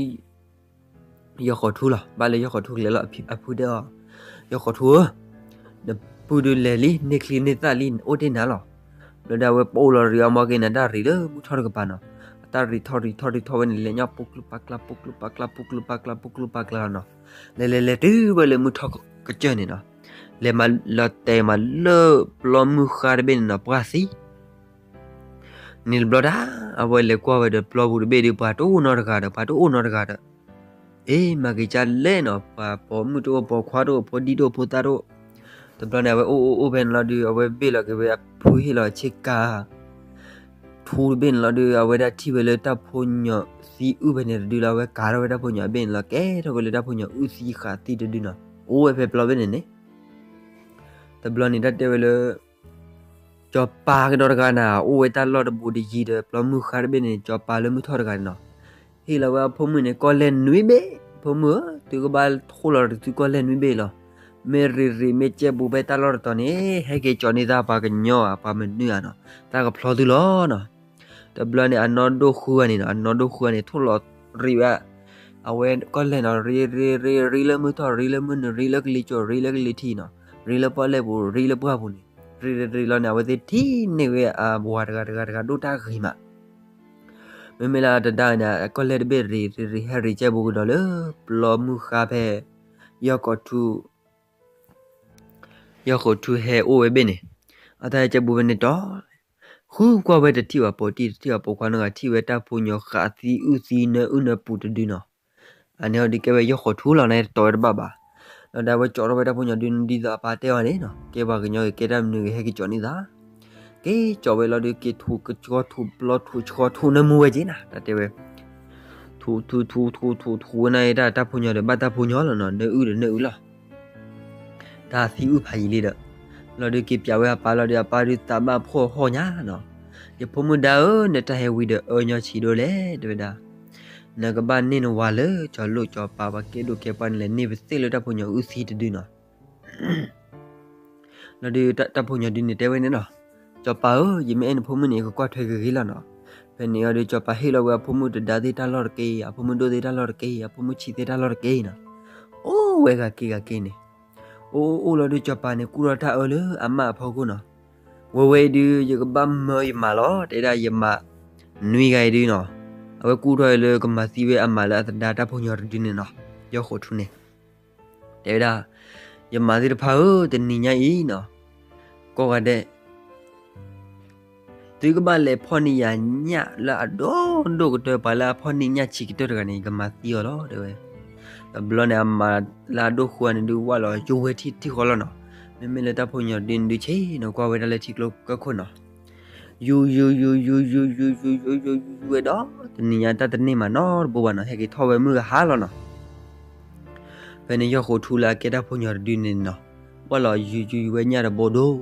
ယီၢ်ဃီးထူလီၤ, ဘၣ်လၢယီၢ်ဃီးထူကလဲၤလီၤ, အဖုတဲအီၤ, ယီၢ်ဃီးထူဧၢ, နပုၢ်ဒုးလဲၤလံ န့ၢ်ချံန့ၢ်သၣ်လံ အိၣ်တ့ၢ်နၤလီၤ. ဘျီဒီးအဝဲပိၢ်လီၤရံးအမီၢ်က့န့ၣ် တၢ်ရံးလၢမုၢ်ထီၣ်တကပၤနီၤ, အတၢ်ရံးထီၣ်ရံးထီၣ်ရံးထီၣ်ဝဲန့ၣ် လဲၤညီပူၤကျူပာ်ကျါ ပူၤကျူပာ်ကျါ ပူၤကျူပာ်ကျါ ပူၤကျူပာ်ကျါလီၤနီၤ. လဲၤလဲၤလဲၤတုၤဝဲလၢမုၢ်ထီၣ်ကစၢၢ်န့ၣ်နီၤ, လဲၤမးလီၤတဲာ်မးလၢပျီမုၢ်ဃါတဘ့ၣ်န့ၣ်နီၤ ပှၢ်သံ န့ၣ်တဘျီဒၣ် အဝဲလဲၤကွၢ်ဝဲဒီးပျီပူၤတဘ့ၣ်ဒီး ပှၤတအိၣ်နီတဂၤဒီး ပှၤတအိၣ်နီတဂၤဒီး, အ့ မၤက့ၤကၢ်လဲၣ်နီၤ, ပှၤပိာ်မုၣ်တအိၣ် ပိာ်ခွါတအိၣ် ဖိဒံတအိၣ် ဖိသၣ်တအိၣ်. တဘျီန့ၣ် အဝဲအိၣ်အိၣ်အိၣ်ဖဲန့ၣ်လီၤဒုး အဝဲဘ့ၣ်လီၤက့ၤဝဲအဖုဟ့ၣ်လီၤဆ့ကၤ ထူတဘ့ၣ်န့ၣ်လီၤဒုး အဝဲဒၣ်ထံၣ်ဝဲလၢတၢ်ဖိညီၤသံအုၣ်ဖဲန့ၣ်တဒုလီၤ. အဝဲကၤထီၣ်ဝဲတၢ်ဖိညီၤအဘ့ၣ်န့ၣ်လီၤ ကဲထီၣ်ဝဲလၢတၢ်ဖိညီၤအုၣ်သံဃာ်သံတဒုနီၤ, အိၣ်ဝဲဖဲပျီဘ့ၣ်န့ၣ်န့ၣ်. တဘျီန့ၣ် တၢ်တဲဝဲလၢ စီၤပၤကဒီးတဂၤန့ၣ် အိၣ်ဝဲတၢ်လီၢ်တဘူးတယံၤဒီး ပျီမုၢ်ဃါတဘ့ၣ်န့ၣ် စီၤပၤလၢမုၢ်ထီၣ်တဂၤန့ၣ်နီၤ, ဟ့ၣ်လီၤဝဲအဖိမုၣ်န့ၣ် ကီၢ်လဲၢ်နွံဘ့ၣ် ဖိမုၣ်ဧၢ, သုကဘၣ်ထိၣ်လီၤတသုကီၢ်လဲၢ်နွံဘ့ၣ်လီၤ. မ့ၢ်ရ့ၤရ့ၤမ့ၢ်ကဲဘူးဖဲတၢ်လီၢ်တတီၤန့ၣ် ဟဲက့ၤကၠီၤန့ၢ်သးပှၤကညီဧါ ပှၤမနုၤဧါနီၤ, တၢ်ကဖျီသုလီၤနီၤ. တဘျီန့ၣ် အနီၢ်ဒိၣ်ဃုဂၤန့ၣ်နီၤ, အနီၢ်ဒိၣ်ဃုဂၤန့ၣ် ထိၣ်လီၤရ့ၤဝဲ အဝဲကီၢ်လဲၢ်နီၤ, ရ့ၤရ့ၤရ့ၤ ရ့ၤလၢမုၢ်ထီၣ် ရ့ၤလၢမုၢ်နုာ် ရ့ၤလၢကလံၤစိး ရ့ၤလၢကလံၤထံးနီၤ, ရ့ၤလၢပီၣ်လဲၣ်ပူၤ ရ့ၤလၢပှၢ်ပူၤန့ၣ်, ရ့ၤရ့ၤရ့ၤလီၤန့ၣ် အဝဲသ့ၣ်ထံၣ်န့ၢ်ဝဲအဝၤတဂၤတဂၤတဂၤဒိၣ်တၢ်ဂ့ၤမး မ့မ့ၢ်လၢတဒါန့ၣ် ကီၢ်လဲၢ်တဘ့ၣ်ရ့ၤရ့ၤရ့ၤ ဟဲရ့ၤကဲဘူးကဒီးလၢ ပျီမုၢ်ဃါဖဲ ယီၢ်ကီးထူ ယီၢ်ဃိးထူဟဲအိၣ်ဝဲဘ့ၣ်န့ၣ်, အတၢ်ဟဲကဲဘူးဖဲန့ၣ်တီၤ ဃုကွၢ်ဝဲတထံၣ်ဘၣ်ပိာ်တံၢ် တထံၣ်ဘၣ်ပိာ်ခွါနီတဂၤ ထံၣ်ဝဲတၢ်ဖိညီဃးသံအုၣ်သံနၢအုၣ်နၢပူၤတဒုနီၤ. အန့ၣ်ဟီဒုးကဲဝဲယီၢ်ဃိးထူလီၤန့ၣ် တတီၤဝဲတဘၣ်ဘၣ်. ဒီးဒၣ်ဝဲကၠီထီၣ်ဝဲတၢ်ဖိညီဒုန့ၣ်ဒ်သိးအပၢ်တဲအီၤန့ၣ်နီၤ, ကဲပှၤကညီဂ့ၤ ကဲတၢ်မနုၤဂ့ၤ ဟဲက့ၤကၠီၤန့ၢ်သး က့ၤကၠီၤဝဲလီၤဒုး က့ၤထူးကဆှီထူးနၢမူဝဲက့ၤနၤ တၢ်တဲဝဲ ထူးထူးထူးထူးထူးဝဲန့ၣ် တၢ်တၢ်ဖိညီဒီး ဘၣ်တၢ်ဖိညီလီၤနီၤ, နၢအုၣ်ဒီးနၢအုၣ်လီၤ. တၢ်သံအုၣ်ဖးယံာ်လံဒီး လီၤဒုးက့ၤပျးဝဲအပၢ်လီၤဒုး အပၢ်ဒုးသးဘၣ်ဖှီၣ်ဟီၣ်ညါနီၤ, ယဖိမုၣ်ဒါဧၢ, နတၢ်ဟဲဝံၤဒီးအၢညီဆံးဒိၣ်လဲၣ် တဲဝဲဒၣ်, နကဘၣ်န့ၢ်နဝၤလၢကၠီၤလိၣ်ကၠီၤပၤ ပှၤကဲဒိၣ်ကဲပှၢ်န့ၣ်လဲၣ် န့ၢ်ပသ့ၣ်လၢတၢ်ဖိညီအုၣ်သံတဒုနီၤ. လီၤဒုးတၢ်ဖိညီဒုန့ၣ်တဲဝဲန့ၣ်နီၤ, ကၠီၤပၤဧၢ, ယမ့ၢ်အဲၣ်နဖိမုၣ်န့ၣ် ယကကွၢ်ထွဲဂ့ၤဂ့ၤလီၤနီၤ. ဖဲန့ၣ်အီၤဒုး ကၠီၤပၤဟ့ၣ်လီၤဝဲအဖိမုၣ်တဒါသ့ၣ်တၢ်လီၢ်တက့ၢ်, အဖိမုၣ်ဒိၣ်သ့ၣ်တၢ်လီၢ်တက့ၢ်, အဖိမုၣ်ဆံးသ့ၣ်တၢ်လီၢ်တက့ၢ်နီၤ. အိၣ်ဝဲဂၤက့ၤဂၤက့ၤန့ၣ်, အိၣ်အိၣ်လီၤဒုး ကၠီၤပၤန့ၣ် ကူၣ်ထီၣ်တၢ်အၢလၢအမါအဖီခိၣ်နီၤ. ဝဲဝဲအံၤဒုး ယကဘၣ်မၢယမၤလီၤ, တဲဒၣ်ယမၤနွံဂၤအံၤဒုးနီၤ, အဝဲကူၣ်ထီၣ်အံၤလၢကမၤသံဝဲအမၤလၢအသဒါတၢ်ဖိညီတဒုန့ၣ်နီၤ, ယီၢ်ဃိးထူန့ၣ် တဲဝဲဒၣ်, ယမၤသ့ၣ်တဖၣ်ဧၢ, တနံၤညါအံၤနီၤ, ကိးဂၤဒဲး, သုကဘၣ်လဲၤဖီၣ်န့ၢ်ယၤညၣ်လၢအဒိၣ်ဒိၣ်ကတၢၢ် ပှၤလၢအဖီၣ်န့ၢ်ညၣ်ဆံးကတၢၢ်တဂၤန့ၣ် ယကမၤသံအီၤလီၤ တဲဝဲ. တဘျီန့ၣ် အမၤလၢအဒိၣ်ဃုဂၤန့ၣ်ဒုး ဝၣ်လီၤယူၤဝဲထံထံဃီလီၤနီၤ. မ့မ့ၢ်လၢတၢ်ဖိညီဒုန့ၣ်ဒုး ဆ့ၣ်နီၤကွၢ်ဝဲဒၣ်လၢထံကျိကၢၢ်ခိၣ်နီၤ ယူၤယူၤယူၤယူၤယူၤယူၤယူၤယူၤယူၤယူၤဝဲဒီး တနံၤညါတၢ်တန့ၢ်မးနီတဘိဘၣ်နီၤ, ဟဲက့ၤထီၣ်ဝဲမုၢ်ကဟါလီၤနီၤ. ဖဲန့ၣ်ယီၢ်ဃိးထူလၢအကဲတၢ်ဖိညီတဒုန့ၣ်နီၤ, ဝၣ်လီၤယူၤယူၤယူၤဝဲညၣ်တဘိဒိၣ်,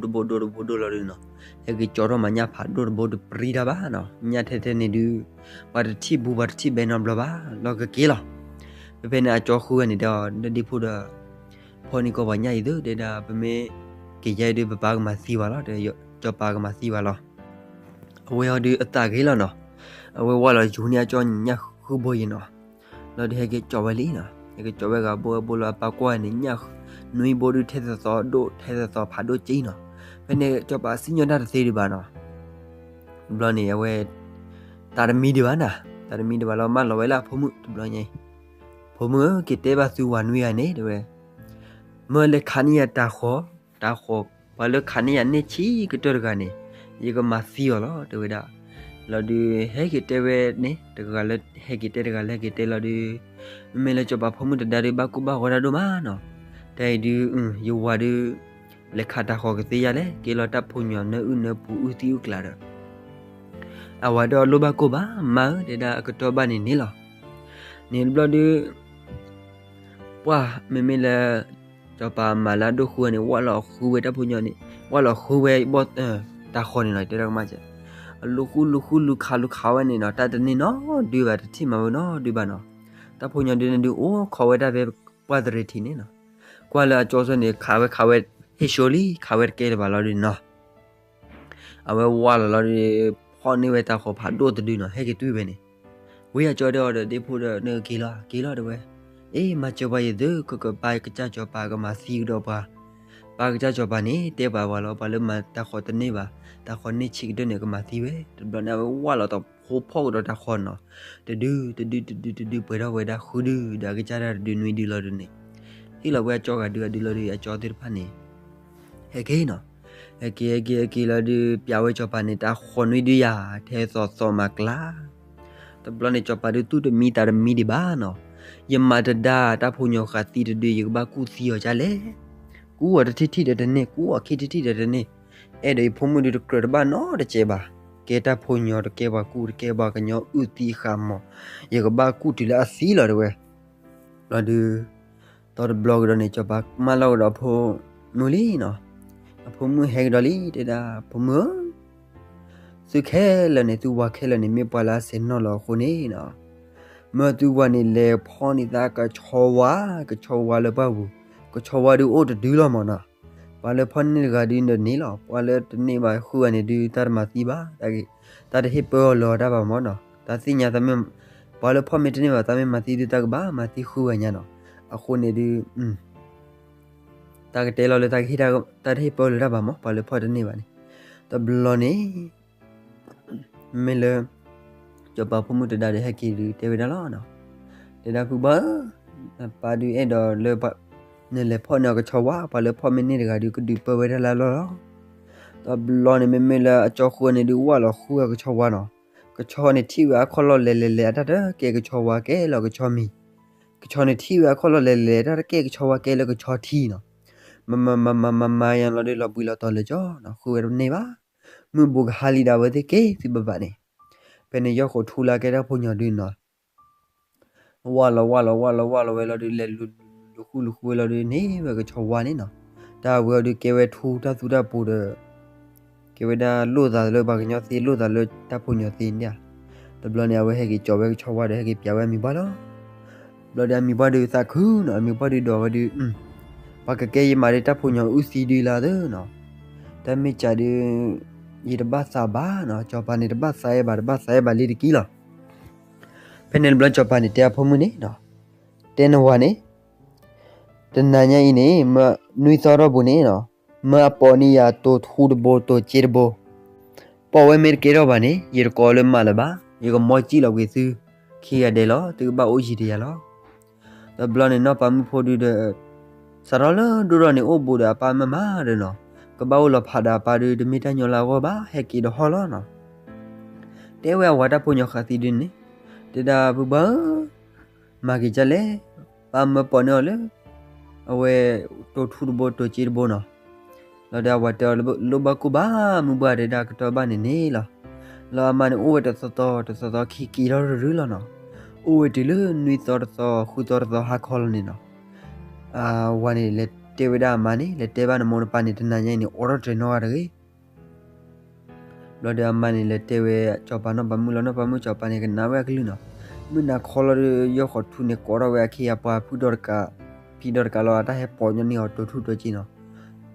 တဘိဒိၣ်တဘိဒိၣ်လီၤဒုးနီၤ, ဟဲက့ၤကၠီထီၣ်မးညၣ်ဖးဒိၣ်တဘိတပရံတၢ်ဘၣ်နီၤ, ညၣ်ထဲထဲန့ၣ်ဒုး ပှၤတထံၣ်ဘူးပှၤတထံၣ်ဘဲနီတဘျီဘၣ်, လီၤကက့ၤလီၤ. ဖဲဖဲန့ၣ်အကၠီဃုဝဲန့ၣ်ဒီး ဒဒ့ဖိဒီး ဖီၣ်န့ၢ်ကီၢ်ပှၤညၣ်အံၤသု တဲဒၣ် ပမ့ၢ်က့ၤယဲဒုး ပပၢ်ကမၤသံပှၤလီၤ, တဲ ကၠီၤပၤကမၤသံပှၤလီၤ. အဝဲအီၤဒုးအသးဂ့ၤလီၤနီၤ, အဝဲဝၣ်လီၤယူၤန့ၢ်အကၠီညၣ်ဃုဘိယံၤနီၤ, လီၤဒုးဟဲက့ၤကၠီဝဲလံနီၤ, ဟဲက့ၤကၠီဝဲဂၤဘိဘိလီၤ အပၢ်ကွၢ်န့ၣ် ညၣ်နွံဘိဒုးထဲသိးသိးဒိၣ် ထဲသိးသိးဖးဒိၣ်က့နီၤ. ဖဲန့ၣ်ကၠီၤပၤစံၣ်ညီၣ်တၢ်တသ့ဒံးဘၣ်နီၤ. တဘျီန့ၣ် အဝဲ တၢ်တမံဒံးဘၣ်နၤ, တၢ်တမံဒံးဘၣ်လီၤ မၢလီၤဝဲလၢအဖိမုၣ်တဘျီညါအံၤ, ဖိမုၣ်ဧၢ က့ၤတဲဘၣ်သုဝၤနွံဂၤန့ၣ် တဲဝဲ မၢလဲၤခးန့ၢ်ယၤတၤဃီၤ, တၤဃီၤ ပှၤလၢခးန့ၢ်ယၤန့ၢ်ဆံးကတၢၢ်တဂၤန့ၣ် ယကမၤသံအီၤလီၤ တဲဝဲဒၣ်. လီၤဒုး ဟဲက့ၤတဲဝဲန့ၣ် တဂၤလၢဟဲက့ၤတဲ တဂၤလၢဟဲက့ၤတဲလီၤဒုး မ့မ့ၢ်လၢကၠီၤပၤဖိမုၣ်တဒါဒုး ဘၣ်ကိၢ်ဘၣ်ဂီၤတၢ်ဒိၣ်မးနီၤ. တၢ်အံၤဒုး ယဝၤဒုး လဲၤခးတၤဃီၤကသ့ဧါလဲၣ်, ကဲလီၤတၢ်ဖိညီနၢအုၣ်နၢပူၤအုၣ်သံအုၣ်ကျါဒီး အဝၤဒီးအလိၣ်ဘၣ်ကိၢ်ဘၣ်မးဧၢ တဲဒၣ် အကတီၢ်ဘၣ်န့ၣ်န့ၣ်လီၤ. န့ၣ်တဘျီဒုး ပှၢ် မ့မ့ၢ်လၢ ကၠီၤပၤမၤလၢအဒိၣ်ဃုန့ၣ် ဝၣ်လီၤဃုဝဲတၢ်ဖိညီန့ၣ် ဝၣ်လီၤဃုဝဲဘီၣ် တၤဃီၤန့ၣ်လီၤ တဲဒၣ်ကမၣ်ကဲ အလူၤဃုလူၤဃုလူၤခးလူၤခးဝဲန့ၣ်နီၤ တၢ်တန့ၢ်နီဒုဘၣ် တထံၣ်မၤဝဲနီဒုဘၣ်နီၤ. တၢ်ဖိညီဒုန့ၣ်ဒုး အိၣ်ခိးဝဲဒၣ်ဖဲပှၢ်သရ့ၤထံးန့ၣ်နီၤ. ကွၢ်လၢအကၠီဆၢန့ၣ် ခးဝဲခးဝဲ ဟ့ၣ်ဆိလံ ခးဝဲတကဲလၢၤဘၣ်လီၤဒုးနီၤ. အဝဲဝၣ်လီၤလီၤဒုး ဖီၣ်န့ၢ်ဝဲတၤဃီၤဖးဒိၣ်တဒုနီၤ ဟဲက့ၤတွံၢ်ဝဲန့ၣ်. ဝံၤအကၠီတဲအီၤဒီး ဒ့ဖိဒီး နက့ၤလီၤ က့ၤလီၤတဲဝဲ. အ့ မၤစၢၤပှၤယသု ကကပၢ်ကစၢ်ကၠီၤပၤကမၤသံကဒီးပှၤ. ပၢ်ကစၢ်ကၠီၤပၤန့ၣ် တဲပှၤဝဲလီၤ ပှၤလၢမၤတၤဃီၤတန့ၢ်ဘၣ် တၤဃီၤန့ၢ်ဆံးကတၢၢ်န့ၣ် ကမၤသံဝဲ. တဘျီန့ၣ် အဝဲဝၣ်လီၤတဖိဖီၣ်ကဒီးတၤဃီၤနီၤ တဒု တဒု တဒု တဒု ပှဲၤထီၣ်ဝဲဒၣ်ဃုဒု ဒီးအကစၢ်ဒၣ်တဒုနွံဒုလီၤဒုးန့ၣ် ဟ့ၣ်လီၤဝဲအကၠီဂၤဒုးအဒုလီၤဒုး အကၠီသ့ၣ်တဖၣ်န့ၣ် ဟဲက့ၤနီၤ. ဟဲက့ၤ ဟဲက့ၤ ဟဲက့ၤလီၤဒုး ပျးဝဲကၠီၤပၤန့ၣ် တၤဃီၤနွံဒုယၤ ထဲသိးသိးမၤကျါ. တဘျီန့ၣ် ကၠီၤပၤဒုး သူၣ်တမံသးတမံဒံးဘၣ်နီၤ. ယမၤတဒါ တၢ်ဖိညီဃာ်သံတဒု ယကဘၣ်ကူၣ်သံအီၤဒ်လဲၣ်. ကူၣ်အီၤတထံၣ်ထံၣ်ဒီးတန့ၢ် ကူၣ်အီၤခံထံၣ်ထံၣ်ဒီးတန့ၢ်. အဲၣ်ဒိးယဖိမုၣ်ဒုးတကြၢးတဘၣ်နီတစဲးဘၣ်. ကဲတၢ်ဖိညီတကဲပှၤကူၣ် တကဲပှၤကညီအုၣ်သံဃာ်မီၤ ယကဘၣ်ကူၣ်တုၤလၢအသံလီၤတဲဝဲ. လီၤဒုး တီတဘျီကဒီးန့ၣ် ကၠီၤပၤမၢလီၤကဒီးအဖိမုၣ်လံနီၤ. အဖိမုၣ်ဟဲကဒီးလံ တဲဒၣ် ဖိမုၣ်ဧၢ, သုခဲလၢာ်န့ၣ် သုဝၤခဲလၢာ်န့ၣ် မ့ၢ်ပှၤလၢအဆဲးနီၣ်လီၤအဃိန့ၣ်နီၤ မၢသုဝၤန့ၣ် လဲၤဖီၣ်န့ၢ်သးကဆီဝါ, ကဆီဝါလၢပှၢ်ပူၤ, ကဆီဝါဒုးအိၣ်တဒုလီၤမၢ်နီၤ. ပှၤလၢဖီၣ်န့ၢ်တဂၤဒုးန့ၣ်လီၤ, ပှၤလၢတန့ၢ်ဘၣ်ဃုဂၤန့ၣ်ဒုး တၢ်တမၤသံဘၣ်, တၢ်တဟ့ၣ်ပၢအီၤလၢၤတၢ်ဘၣ်မၢ်နီၤ. တၢ်သ့ၣ်ညါ ပှၤလၢဖီၣ်မ့ၢ်တန့ၢ်ဘၣ် တၢ်မ့ၢ်မၤသံဒုး တၢ်ကဘၣ်မၤသံဃုဂၤညါနီၤ. အဃိန့ၣ်ဒုး တၢ်ကတဲလီၤလၢ တၢ်တဟ့ၣ်ပၢလၢၤတၢ်ဘၣ်မၢ်, ပှၤလၢဖီၣ်တန့ၢ်ဘၣ်န့ၣ်. တဘျီန့ၣ် မ့မ့ၢ်လၢ စီၤပၤဖိမုၣ်တဒါဒီးဟဲက့ၤဒုးတဲဝဲဒၣ်လီၤ, တဲဒၣ်ဖုဘၣ်ဧၢ, ပၢ်ဒုးအဲၣ်ဒိးလၢ နလဲၤဖီၣ်န့ၢ်အီၤကဆီဝါ, ပှၤလၢဖီၣ်မ့ၢ်န့ၢ်တဂၤဒုး ကဒုးပၢဝဲဒၣ်လၢအလီၢ်လီၤ. တဘျီန့ၣ် မ့မ့ၢ်လၢအကၠီဃုန့ၣ်ဒုး ဝၢ်လီၤဃုအကဆီဝါနီၤ. ကဆီန့ၣ်ထံၣ်ဝဲအခီၣ်လီၢ်လဲၤလဲၤလဲၤ အတၢ်တကဲကဆီဝါကဲလၢကဆီမံၤ, ကဆီန့ၣ်ထံၣ်ဝဲအခီၣ်လီၢ်လဲၤလဲၤ တၢ်တကဲကဆီဝါကဲလၢကဆီထံနီၤ. မၤမၤမၤမၤမၤမၤယါလီၤဒုး လီၤဘှံးလီၤတီၤလၢာ်ကၠီနီၤ, ဃုဝဲတန့ၢ်ဘၣ်. မုၢ်ဘူးကဟါလံဒီး အဝဲသ့ၣ်က့ၤသုဘၣ်ဘၣ်န့ၣ်. ဖဲန့ၣ်ယီၢ်ဃိးထူလၢအကဲတၢ်ဖိညီဒုးနီၤ ဝၢ်လီၤဝၢ်လီၤဝၢ်လီၤဝၢ်လီၤဝဲလီၤဒုး လဲၤလူၤလူၤဃုလူၤဃုဝဲလီၤဒုး န့ၢ်ဝဲကဆီဝါန့ၣ်နီၤ. တၢ်ဝဲအီၤဒုး ကဲဝဲထူတၢ်သူတၢ်ပူၤဒီး ကဲဝဲဒၣ်လိၣ်သးလၢပှၤကညီသ့ လိၣ်သးလၢတၢ်ဖိညီသ့န့ၣ်ဧါ. တဘျီန့ၣ် အဝဲဟဲက့ၤကၠီဝဲကဆီဝါဒီး ဟဲက့ၤပျးဝဲအမံၤပှၢ်လီၤ. ဘျီဒီးအမံၤပှၢ်ဒုးသးခုနီၤ, အမံၤပှၢ်ဒုးဒီးဝဲဒုး ပှၤကကဲယမးဒုး တၢ်ဖိညီအုၣ်သံဒုးလၢသနီၤ. တၢ်မ့ၢ်ကးဒုး ယတဘၣ်သးဘၣ်နီၤ, စီၤပၤန့ၣ် တဘၣ်သးအဲၣ်ဘၣ် တဘၣ်သးအဲၣ်ဘၣ်လံတက့ၢ်လီၤ. ဖဲန့ၣ်တဘျီစီၤပၤန့ၣ် တဲအဖိမုၣ်န့ၣ်နီၤ, တဲနဝၤန့ၣ် တနၤညါအံၤန့ၣ် မၢနွံသီတီၢ်ပူၤန့ၣ်နီၤ, မၢအပိာ်န့ၢ်ယၤတိၤထူတဘိ တိၤစ့တဘိ, ပိာ်ဝဲမ့ၢ်တကဲထီၣ်ဘၣ်န့ၣ် ယတကိးလၢမးလၢၤဘၣ်, ယကမီကံၣ်လီၤကွံာ်သု ခံဂၤဒဲးလီၤ, သုကဘၣ်အိၣ်ယံၤတယၤလီၤ. တဘျီန့ၣ် နီၢ်ပၤမုၣ်ဖိဒုးဒီး စးထီၣ်လၢဒိၣ်ထီၣ်န့ၣ် အိၣ်ဘူးဒီးအပၢ်မးမးဒီးနီၤ, ကဘၣ်အိၣ်လီၤဖးဒီးအပၢ်ဒုး တမ့ၢ်တၢ်ညီလၢအဂီၢ်ဘၣ်, ဟဲက့ၤဒီးဟီၣ်လီၤနီၤ. တဲဝဲအဝၤတၢ်ဖိညီဃာ်သံဒုးန့ၣ်, တဲဒၣ်ဖုဘၣ်ဧၢ, မၤက့ၤဒ်လဲၣ်, ပၢ်မၢပိာ်န့ၢ်အီၤလၢ အဝဲ တိၤထူတဘိ တိၤစ့တဘိနီၤ. လီၤဒီးအဝၤတဲအီၤ လိၣ်ဘၣ်ကိၢ်ဘၣ် မုၢ်ဘၣ်တဲဒၣ်ကတီၢ်ဘၣ်န့ၣ်န့ၣ်လီၤ. လီၤအမါန့ၣ်အိၣ်ဝဲတသီသီ တသီသီခံက့ၤထီၣ်ရူၤရူၤလီၤနီၤ. အိၣ်ဝဲတုၤလၢနွံသီတသီ ဃုသီတသီဟါခီလီၤန့ၣ်နီၤ. အဝၤန့ၣ်လဲၤတဲဝဲဒၣ်အမါန့ၣ် လဲၤတဲဘၣ်နမိၢ်နပၢ်န့ၣ် တနၤညါအံၤန့ၣ် အိးထီၣ်တြဲၤနီတဂၤတဂ့ၤ. ဘျီဒီးအမါန့ၣ် လဲၤတဲဝဲစီၤပၤနီၢ်ပၤမုၣ်လီၤ. နီၢ်ပၤမုၣ်စီၤပၤန့ၣ် ကနၣ်ဝဲအကလုၢ်နီၤ. မုၢ်နၤခီလီၤဒီး ယီၢ်ဃီးထူန့ၣ် ကိးထီၣ်ဝဲအခ့အပှၤဖုဒီတကး ဖံဒီတကးလီၤ. အတၢ်ဟဲပိာ်ညီန့ၢ်အီၤတိၤထူတိၤစ့နီၤ.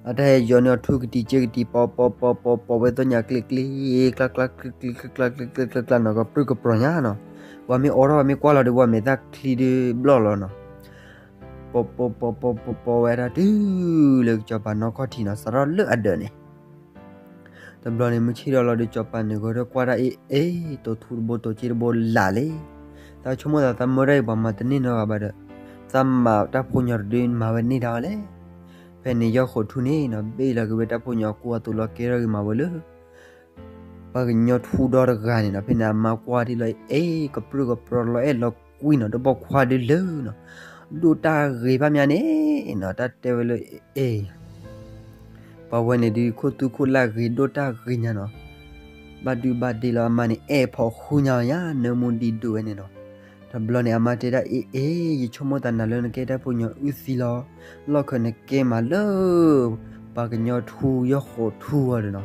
အတၢ်ဟဲယီၤန့ၢ်အီၤထူကတံၤစ့ကတံၤ ပိာ်ပိာ်ပိာ်ပိာ်ပိာ်ဝဲ သီၣ်ညါကျ့ကျ့ ကျါကျါကျ့ကျ့ ကျါကျါကျ့ကျ့ ကျါကျါနီၤ, ကပြုၢ်ကပြီၤညါနီၤ. ပှၤမ့ၢ်အိးထီၣ် ပှၤမ့ၢ်ကွၢ်လီၤဒီး ပှၤမဲာ်သၣ်ချံဒုးဘျီၣ်လီၤနီၤ. ပိာ်ပိာ်ပိာ်ပိာ်ပိာ်ပိာ်ဝဲ အတၢ်တုၤလၢကစီၤပၤနီၢ်ခီၣ်ထံးနီၤ, စးထီၣ်လၢအဒၢးန့ၣ်. တဘျီန့ၣ် မုၢ်ဆ့ၣ်ထီၣ်လီၤဒီး စီၤပၤန့ၣ် ဂဲၤထီၣ်ကွၢ်တၢ်အ့ၣ်အ့ၣ် တိၤထူတဘိ တိၤစ့တဘိ လၢာ်လံ. သးဆိကမိၣ်သး သးမၢတၢ်အံၤ ပှၤမၤတန့ၢ်နီတဂၤဘၣ်ဒီး သးမၤတၢ်ဖိညီတဒု မၤဝဲန့ၢ်ဒၣ်ဝဲလဲၣ်. ဖဲန့ၣ် ယီၢ်ဃီးထူန့ၣ်နီၤ ဘ့ၣ်လီၤက့ၤဝဲတၢ်ဖိညီအကူအသိးလီၤ ကဲထီၣ်က့ၤမၤဝဲလၢ ပှၤကညီထူဒီတဂၤန့ၣ်နီၤ. ဖဲန့ၣ် အမါကွၢ်ထံလီၤအ့ၣ် ကပြုၢ်ကပြီၤလီၤအဲၣ်လီၤကွံနီၤ, ဒီးပိာ်ခွါဒုးလၢနီၤ, ဒိၣ်တၢ်ဂ့ၤဘၣ်မးန့ၣ်နီၤ, တၢ်တဲဝဲလၢအ့ၣ် ပှၤဝဲန့ၣ်ဒုး ခိၣ်သူခိၣ်လၢ်ဂ့ၤ ဒိၣ်တၢ်ဂ့ၤညါနီၤ. ဘၣ်ဒုးဘၣ်ဒ့လီၤ အမါန့ၣ် အဲၣ်ဖီၣ်ဃုညါညါ နၢမူဒံးဒိၣ်ဝဲန့ၣ်နီၤ. တဘျီန့ၣ် အမါတဲဒၣ် အ့ၣ်အ့ၣ် ယဆိကမိၣ်သးနၤလၢနကဲတၢ်ဖိညီအုၣ်သံလီၤ. လီၢ်ခၢၣ်နကဲမးလၢ ပှၤကညီထူ ယီၢ်ဃီးထူအီၤဒီးနီၤ.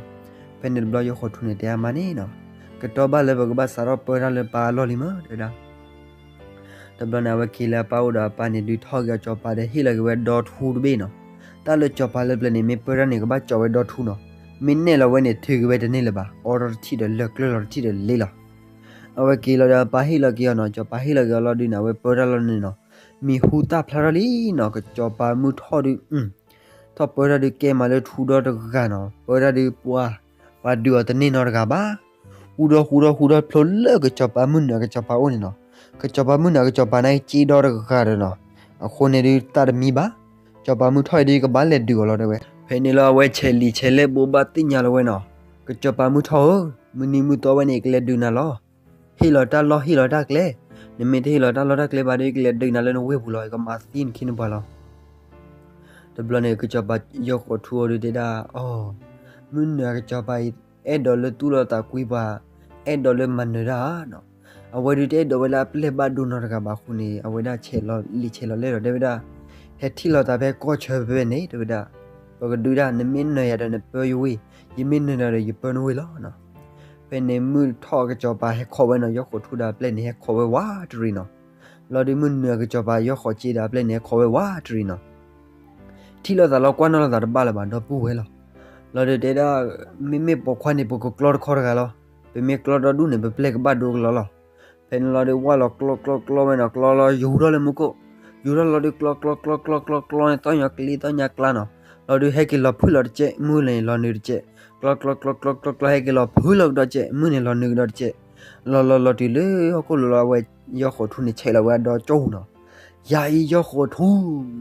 ဖဲန့ၣ်တဘျီ ယီၢ်ဃီးထူန့ၣ် တဲအမါန့ၣ်နီၤ, ကတီၢ်ဘၣ်လၢပကဘၣ်စးထီၣ်ပၢတၢ်လၢပၢ်အလီၢ်လံမး တဲဝဲဒၣ်. တဘျီန့ၣ် အဝဲက့ၤလၢအပၢ်အိၣ်ဒီး အပၢ်န့ၣ် ဒုးထီၣ်က့ၤအီၤစီၤပၤဒီး ဟ့ၣ်လီၤက့ၤဝဲဒီထူတဘ့ၣ်နီၤ. တၢ်လၢစီၤပၤလၢပျၢၤန့ၣ် မ့ၢ်ပၢတၢ်န့ၣ် ကဘၣ်ကၠီဝဲဒီထူနီၤ. မ့ၢ်နဲၣ်လီၤဝဲန့ၣ် ထုးက့ၤဝဲတန့ၢ်လၢၤဘၣ်, အိးထီၣ်တထံၣ်ဒီးလၢာ် ကျၢၢ်လီၤတထံၣ်ဒီးလ့လီၤ. အဝဲက့ၤလီၤဒီး အပၢ်ဟ့ၣ်လီၤက့ၤအီၤနီၤ, စီၤပၤဟ့ၣ်လီၤက့ၤအီၤလီၤဒုးန့ၣ် အဝဲပၢတၢ်လီၤန့ၣ်နီၤ. မံၤဟူသၣ်ဖျါထီၣ်လံနီၤ, စီၤပၤမုၢ်ထီၣ်ဒုး ထီၣ်ပၢတၢ်ဒုးကဲမးလၢထူဒီတဂၤနီၤ, ပၢတၢ်ဒုးပှၤ ပှၤဒုးအီၤတန့ၢ်နီတဂၤဘၣ်. ဟူထီၣ်ဟူထီၣ်ဟူထီၣ်ဖျိလၢကစီၤပၤမုၢ်နုာ်အကစီၤပၤအိၣ်န့ၣ်နီၤ. ကစီၤပၤမုၢ်နုာ်အကစီၤပၤန့ၣ် က့ဒီတဂၤဒီးနီၤ. အဃိန့ၣ်ဒုးသးတမံဘၣ်. စီၤပၤမုၢ်ထီၣ်အံၤဒုး ကဘၣ်လဲၤဒုးအီၤလီၤတဲဝဲ. ဖဲန့ၣ်လီၤ အဝဲဆဲးလံာ်ဆဲးလဲၢ်ဘိးဘၣ်သ့ၣ်ညါလီၤဝဲနီၤ. ကစီၤပၤမုၢ်ထီၣ်ဧၢ, မုၢ်နံၤမုၢ်သီဝဲန့ၣ် ကလဲၤဒုးနၤလီၤ. ဟ့ၣ်လီၤတၢ်လီၢ်ဟ့ၣ်လီၤတၢ်ကျဲ, နမ့ၢ်တဟ့ၣ်လီၤတၢ်လီၢ်တၢ်ကျဲဘၣ်ဒီး ကလဲၤဒုးနၤလၢနဝ့ၢ်ပူၤလီၤ, ကမၤသံနခ့နပှၤလီၤ. တဘျီန့ၣ် ကစီၤပၤယီၢ်ဃီးထူအီၤဒုးတဲဒၣ် အိ, မုၢ်နုာ်အကစီၤပၤအံၤ အဲၣ်ဒိးလၢသူၣ်လီၤသးကွံပှၤ, အဲၣ်ဒိးလၢမၤနၢၤတၢ်ဧါနီၤ. အဝဲဒုးတအဲၣ်ဒိးဝဲလၢအပျဲၢ်ဘၣ်ဒိနီတဂၤဘၣ်အဃိန့ၣ် အဝဲဒၣ်ဆဲးလီၤလံာ်ဆဲးလီၤလဲၢ်ဒီးတဲဝဲဒၣ်, ဟဲထံၣ်လီၤသးဖဲကီၢ်ဆၢဖဲန့ၣ် တဲဝဲဒၣ်, ပကဒုးဒၣ် နမ့ၢ်နၢၤယၤဒီးနပၢယဝ့ၢ်, ယမ့ၢ်နၢၤနၤဒီးယပၢနဝ့ၢ်လီၤနီၤ. ဖဲန့ၣ်မုၢ်ထီၣ်အကစီၤပၤဟဲခိးဝဲနီၤ, ယီၢ်ဃီးထူဒီးအပျဲၢ်န့ၣ် ဟဲခိးဝဲဝးတရံးနီၤ. လီၤဒုးမုၢ်နုာ်အကစီၤပၤယီၢ်ဃီးစ့ဒီးအပျဲၢ်န့ၣ် ခိးဝဲဝးတရံးနီၤ. ထံၣ်လိာ်သးလီၤ ကွၢ်နီၣ်လိာ်သးတဘၣ်လၢၤဘၣ် ဒီပုၢ်ဝဲၢ်လီၤ. လီၤဒုးတဲဒၣ် မ့မ့ၢ်ပိာ်ခွါန့ၣ် ပကကျီတခီတဂၤလီၤ. ပမ့ၢ်ကျီဒီဒူၣ်န့ၣ် ပပျဲၢ်ကဘၣ်ဒိကလီလီၤ. ဖဲန့ၣ်လီၤဒုး ဝၢ်လီၤကျီကျီကျီဝဲနီၤ ကျီလီၤယူၤထီၣ်လၢမူခိၣ်, ယူၤထီၣ်လီၤဒုး ကျီကျီကျီကျီကျီကျီန့ၣ် သီၣ်ညီကျ့သီၣ်ညီကျါနီၤ. လီၤဒုး ဟဲက့ၤလီၤဖုၣ်လီၤတကဲး မုၢ်န့ၣ်လီၤနုာ်တကဲး, ကျီကျီကျီကျီကျီကျီ ဟဲက့ၤလီၤဖုၣ်လီၤကဒီးကဲး မုၢ်န့ၣ်လီၤနုာ်ကဒီးတကဲး. လီၤလီၤလီၤတုၤလၢဟီၣ်ခိၣ်လိၤလီၤ အဝဲယီၢ်ဃီးထူန့ၣ် ဆဲးလီၤဝဲအဒီကၠိၣ်နီၤ. ယၤအံၤယီၢ်ဃီးထူ,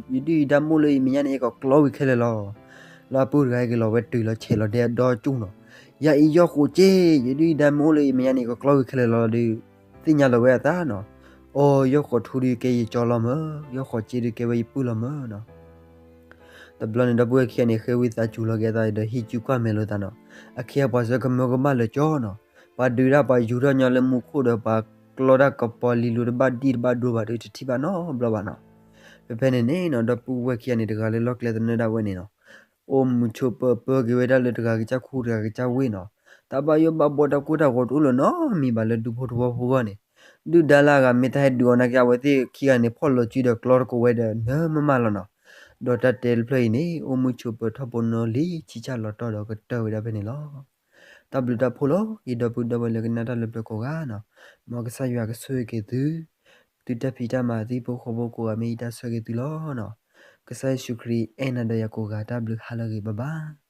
ယဒုၣ်ယဒါမိၢ်လၢအံၤ မဲာ်ညါန့ၣ် ယကကျီဝံၤခဲလၢာ်လီၤ. လၢအပုၢ်တဂၤဟဲက့ၤလီၤဝဲတုၤလီၤဆဲးလီၤဒဲးအဒီကၠိၣ်နီၤ. ယၤအံၤယီၢ်ဃီးစ့, ယဒုၣ်ယဒါမိၢ်လၢအံၤ မဲာ်ညါန့ၣ် ယကကျီဝံၤခဲလၢာ်လီၤဒုး သ့ၣ်ညါလီၤဝဲအသးနီၤ. အိ ယီၢ်ဃီးထူဒုးကဲယကၠီလီၤမၢ်, ယီၢ်ဃီးစ့ဒုးကဲဝဲယပုၢ်လီၤမၢ်နီၤ. တဘျီန့ၣ် ဒီပုၢ်ဝဲၢ်ခံဂၤန့ၣ် ဃ့ဝံသးစူၤလီၤက့ၤအသးဒီး ဟံးစုကွၢ်မဲာ်လိာ်သးနီၤ. အခံပှၤစၢကမၢကမၣ်လၢာ်ကၠီနီၤ. ပှၤဒုးတၢ်ပှၤယူၤထီၣ်ညီလၢမူခိၣ်ဒီး ပှၤကျီတၢ်ကပီၤလံၤလိၤတဘၣ်ဒံၣ်တဘၣ်ဒိဘၣ်ဒီး တထံၣ်ဘၣ်နီတဘျီဘၣ်နီၤ. ဖဲဖဲန့ၣ်န့ၣ်နီၤ ဒီပုၢ်ဝဲၢ်ခံဂၤန့ၣ် တဂၤလၢလီၢ်ကျဲသနၢၣ်ဒၣ်ဝဲန့ၣ်နီၤ အိၣ်မူဆိးပၢၤပၢက့ၤဝဲဒၣ်လၢတဂၤကစၢ်ခူတဂၤကစၢ်ဝ့ၢ်နီၤ. တၢ်ဘၣ်ယိၣ်ဘၣ်ဘှီတၢ်ကိၢ်တၢ်ဂီၤတအိၣ်လၢၤနီတမံၤဘၣ်လၢဒူဖိသဝီဖိဂီၢ်န့ၣ်. ဒုၣ်ဒါလၢအဂၤမ့ၢ်တၢ်ဟဲဒုးအီၤနာ်က့ အဝဲသ့ၣ်ခံဂၤန့ၣ် ဖီၣ်လိာ်စုဒီးကျီတကိးဝဲဒီးနၢမးမးလီၤနီၤ. ဒီးတၢ်တဲတဖျၢၣ်အံၤန့ၣ် အိၣ်မူဆိးပၢၤထီၣ်ပနီၣ်လံ ဆံးဆၣ်လီၤတီၢ်ဒီးကတၢၢ်ဝဲဒၣ်ဖဲန့ၣ်လီၤ. တၢ်ဘျုးတၢ်ဖှိၣ်လီၤက့ၤဒီပုၢ်ဒီဝဲၢ်လၢကနၣ်တၢ်လၢပျၢၤကိးဂၤနီၤ. မ်ကစၢ်ယွၤကဆိၣ်ဂ့ၤက့ၤသု သုတၢ်ဖံးတၢ်မၤ သုဟံၣ်ဖိဃီဖိကိးဂၤ မ့ၢ်ယတၢ်ဆိၣ်ဂ့ၤသုလီၤနီၤ. ကစၢ်ယ့ၣ်ၡူးခရံာ်အဲၣ်နၤဒီးယၤကိးဂၤ တၢ်ဘျုးဟါလၢအဂ့ၤ bye bye.